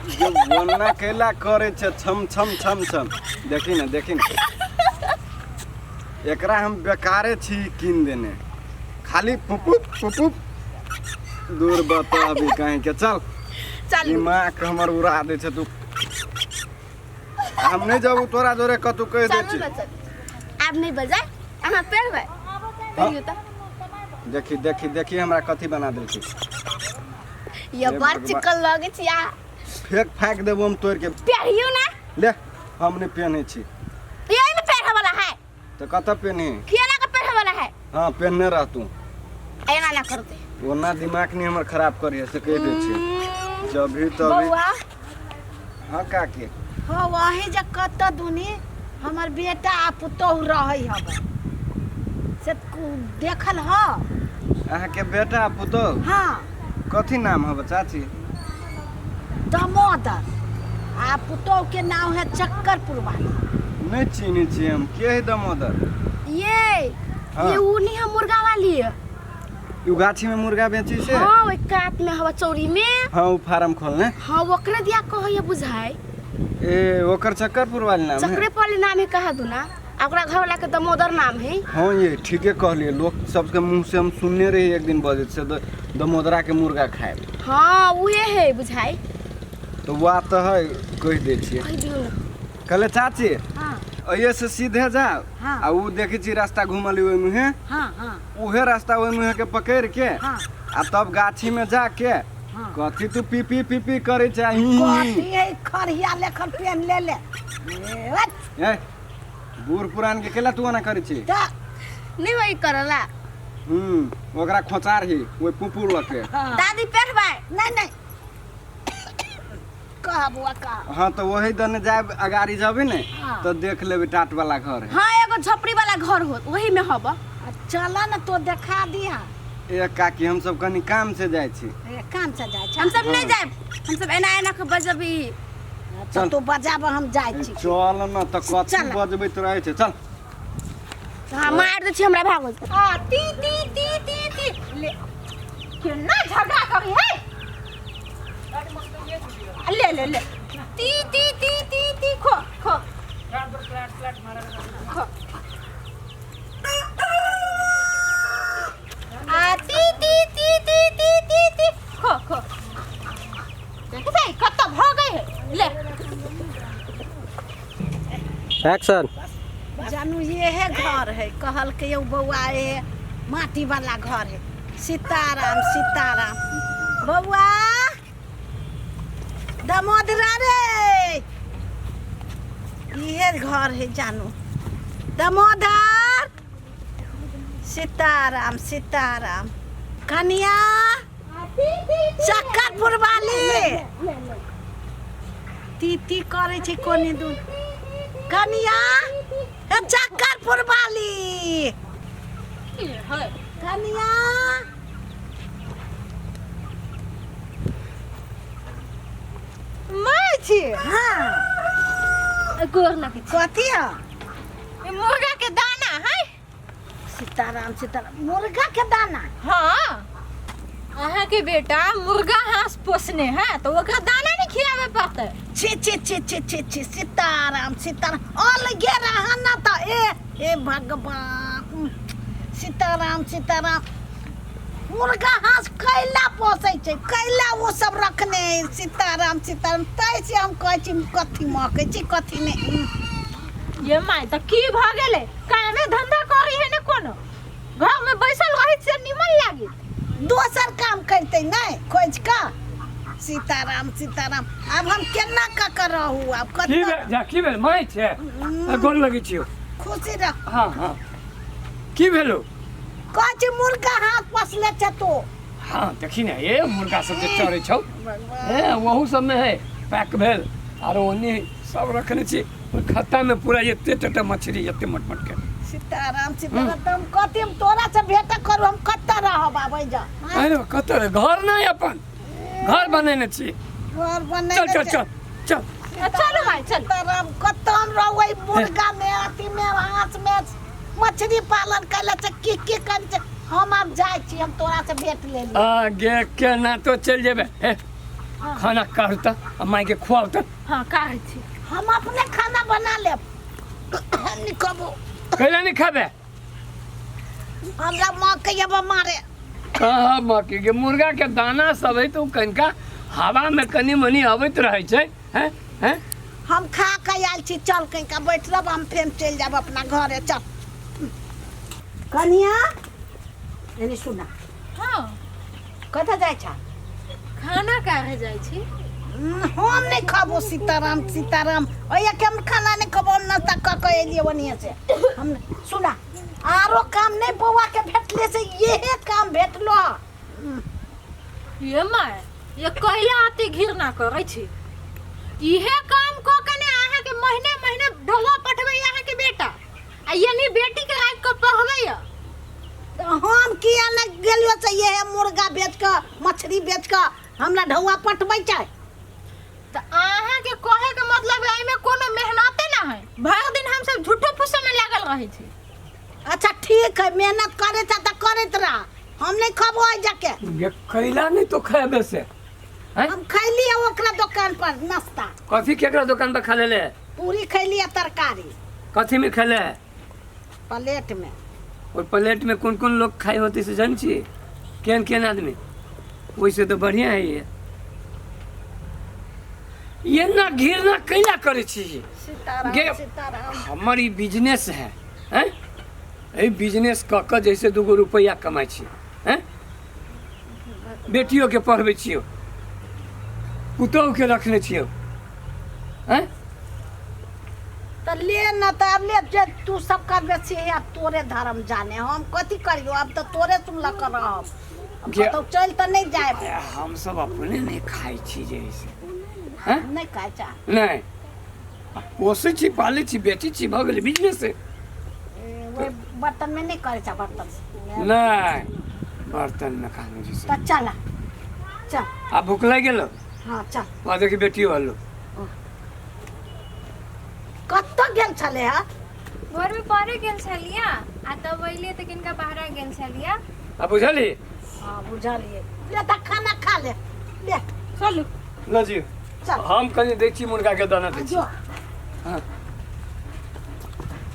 जे ओना कैला करै छै छम छम छम छम। देखी ने, देखी ने, एकरा हम बेकारे छी कीन देने, खाली पुपुप पुपुप। दूर बता अभी कहीं के चल। चलू। दिमाग हमर उड़ा दै छै तू। हम नहीं जाबू तोरा जोरे कतू, कहि दै चलू छी। ने, चलू, आब नहीं बजाय। अहाँ पेरबै? कहियो तऽ। देखी देखी देखी, हमरा कथी बना देलकै। ये हे बड़ भगवान। चिकन लगै छी अहाँ। फेंक फाँक देबो हम तोड़ के। पेरियो ना। ले, हम नहीं पहने छी। ये में पेरे वाला है। तो कतऽ पहने? केना के पेरे वाला है? हाँ, पहनने रह तू। एना ना करते। ओना दिमाग नहीं हमर खराब करिए से कहि दै छी जब भी तभी। बौआ। हाँ काकी। हाँ, वही जे कतऽ दुनी हमर बेटा आ पुतोहु रहै हब से देखल ह? अहाँके बेटा आ पुतोहु? हाँ। कथी नाम हब चाची? दामोदर आ पुतोहु के नाम है चक्करपुर वाली। नहीं चिन्है छी हम, के है दामोदर? ये। हाँ। ये उ नहीं है मुर्गा वाली? You गाछी में मुर्गा बेची से? हाँ, ओइ कात में हवा चौरी में। हाँ, उ फार्म खोलने। हाँ, ओकरे दिया कहैया बुझाय। ए, ओकर चक्करपुर वाली नाम है? चक्रे वाली नाम है कहा दू ना, आ ओकरा घर वाला के दामोदर नाम है। हाँ, ये ठीके कहलिए। लोग सबके मुंह से हम सुनने रही एक दिन बजैत से दमोदरा के मुर्गा खाए। हाँ, उहे है बुझाय। तो वह तो है, कहि दै छियै। कहि दियौ ना। कहले चाची। हाँ। अइए से सीधे जाओ। हाँ। आ उ देखै छी रास्ता घुमल ओहि मुहे। हाँ हाँ। उहे रास्ता ओहि मुहे के पकड़ के। हाँ। आ तब गाछी में जाके। हाँ। कथी तू पी पी पी पी करै छै ही ही? कथी है खरिया लेखन पेन ले ले ए, हट। ए, बूढ़ पुरान के केला तू ओना करै छी? तऽ नहीं वही करला। ओकरा खोचार ही ओहि पुपुर लके। हाँ। दादी, पेठबै? नहीं नहीं, कह बुआ, कह। हाँ, तो वही दने जाए, अगाड़ी जबे ने। हाँ। तो देख लेबै, टाट वाला घर है। हाँ, एगो झोपड़ी वाला घर हो, वही में हब। आ, चल ना तो देखा दिया। ए काकी, हम सब कनी काम से जाइ छी। ए, काम से जाइ छै? हम सब नहीं जाए, हम सब एना एना के बजबी। अच्छा, तू बजाब, हम जाइ छी। चल न तऽ कथी चल। बजबैत रहै छै, चल। हाँ, मार दै छी हमरा, भागो। आ ती ती ती ती ती ले, केना झगड़ा करी है। ले ले ले, ती ती ती ती ती, खो खो खो। आ ती ती ती ती ती ती ती, खो खो। देखै कत भ गई है, ले। एक्शन। जानू, ये है घर है, कहल के यौ बौआ, ये माटी वाला घर है। सीताराम सीताराम। बौआ दामोदरा रे, इहे घर है जानू। दामोदर, सीताराम सीताराम। कनिया चक्करपुर वाली, ती ती करै छै कोने दूर। कनिया, ए चक्करपुर वाली कनिया। माय छी? हाँ। गोर लगै छी। कथी है? ई मुर्गा के दाना है। सीताराम सीताराम, मुर्गा के दाना? हाँ, अहाँ के बेटा मुर्गा हांस पोसने है तो ओकरा दाना नहीं खिलावे पड़ते? छी छी छी छी छी छी, सीताराम सीताराम। अल गे रहा ना तो ए ए भगवान। सीताराम सीताराम, मुर्गा हांस कैला पोसै छै, कैला ओ सब रखने है? सीताराम सीताराम, तै से हम कहै छी कथी महकै छी कथी नहि। ये my, तऽ की भऽ गेलै? कामे धंधा करी है ने, कोनो घर में बैसल रहै से निमन लागी? दोसर काम करतै नहि खोजि कऽ। सीताराम सीताराम, आब हम केना कऽ कऽ रहू आब? की कतऽ भेल जा, की भेल? माय छै आ, गोर लगै छियौ। खुशी रह। हाँ हाँ, की भेलो? कहै छी मुर्गा हाथ पोसले छै तू? हाँ, देखी ने, ए मुर्गा सब जे चढ़ै छौ। भगवान। ए ओहू सबमे है पैक भेल, आरो ओन्नी सब रखने छी ओहि खत्ता में पूरा, एते टटा मछली, एते मोट मोट के। सीताराम सीताराम, तऽ हम कथी, हम तोरा से भेंट करू, हम कतऽ रहब आब जा? अरे कतऽ रे? घर नहीं, अपन घर बनेने छी। घर बनेने? चल चल चल चल। चलू माय, चल। सीताराम, कतऽ हम रहबै? मुर्गा में, अथी में, हाथ में मछली पालन कैले छै, की की करै छै। हम आब जाइ छी, हम तोरा से भेंट लेली। आगे केना तो चलि जेबै? हे खाना काढ़ू तऽ आ माय के खुआउ तऽ। हाँ काढ़ै छी। हम अपने खाना बना लेब, हम नहीं खबो। कैला नहीं खाबे? हमरा माँ के अब मारे। कहाँ मक्की के मुर्गा के दाना सब है तो कनिका हवा में कनी मनी अबैत रहै छै। हैं हैं हम खा के आयल छी, चल कनिका बैठ रहब, हम फेर चलि जायब अपना घरे। चल कनिया, एने सुना। हाँ। कतऽ जाइ छ? खाना काढ़े जाइ छी। हम नहीं खाबो। सीताराम सीताराम, ओया के हम खाना नहीं खाबो, हम नाश्ता कऽ के एलियै ओनिये से। हम सुना, आरो काम नहीं बौआ के भेटले से यहे काम भेटलो। ये माय, ये कैला अति घृणा करै छी? इहे काम कऽ के ने अहाँके महीने महीने ढोवा पठबै अहाँके बेटा, आ यानी बेटी के राखि कऽ पढ़बै। तऽ हम किया नहि गेलियो से यहे मुर्गा बेच कऽ मछली बेच कऽ हमरा ढौआ पटबै छै? तऽ अहाँके कहे के मतलब है एहिमे कोनो मेहनते ना है, भरि दिन हम सब झूठो फूसो में लागल रहै छी। अच्छा ठीक है, मेहनत करे छ तऽ करैत रह, हम नहीं खबो आइ जाके। ये कैला नहीं तो खेबे से? हैं? हम खैलिए ओकरा दुकान पर नाश्ता। कथी केकरा दुकान पर खा लेले? पूरी खैलिए, तरकारी। कथी में खेले? प्लेट में। ओहि प्लेट में कोन कोन लोग खाइ होते से जान छी? केहन केहन आदमी? ओहिसे तो बढ़िया है। ये एना घृणा कैला करै छी? सीताराम सीताराम। हमर ई बिजनेस है, हैं? एहि बिजनेस कऽ कऽ जैसे दूगो रुपैआ कमाइ छी, हैं, बेटियोके पढ़बै छियौ, पुतोहुके रखने छियौ, हैं। तऽ ले न, तऽ आब ले, जे तू सब करबे से आब तोरे धर्म जाने, हम कथी करियो? आब तऽ तोरे सुनल कर रहब। कतौ चलि तऽ नहि जायब। हम सब अपने नहि खाइ छी जे से, हैं? नहि खाइ छा? नहि, पोसै छी, पालै छी, बेचै छी, भऽ गेलै बिजनेस। ओहि बर्तन में नहि करै छा? बर्तन नहि, बर्तन में खाना जे से। तऽ चल चल। आ भूख लागि गेलो? हाँ चल। वहाँ देखी बेटियो हलो। कतऽ गेल छलै हा? घरमे पढ़े गेल छलियै आ तब अयलियै तऽ किनका बाहरा गेल छलियै। आ बुझली? हाँ बुझलियै। ले तऽ खाना खा ले, ले चलू। ल जी। चल। हम कनि दै छी मुर्गा के दाना दै छी। जो। हाँ।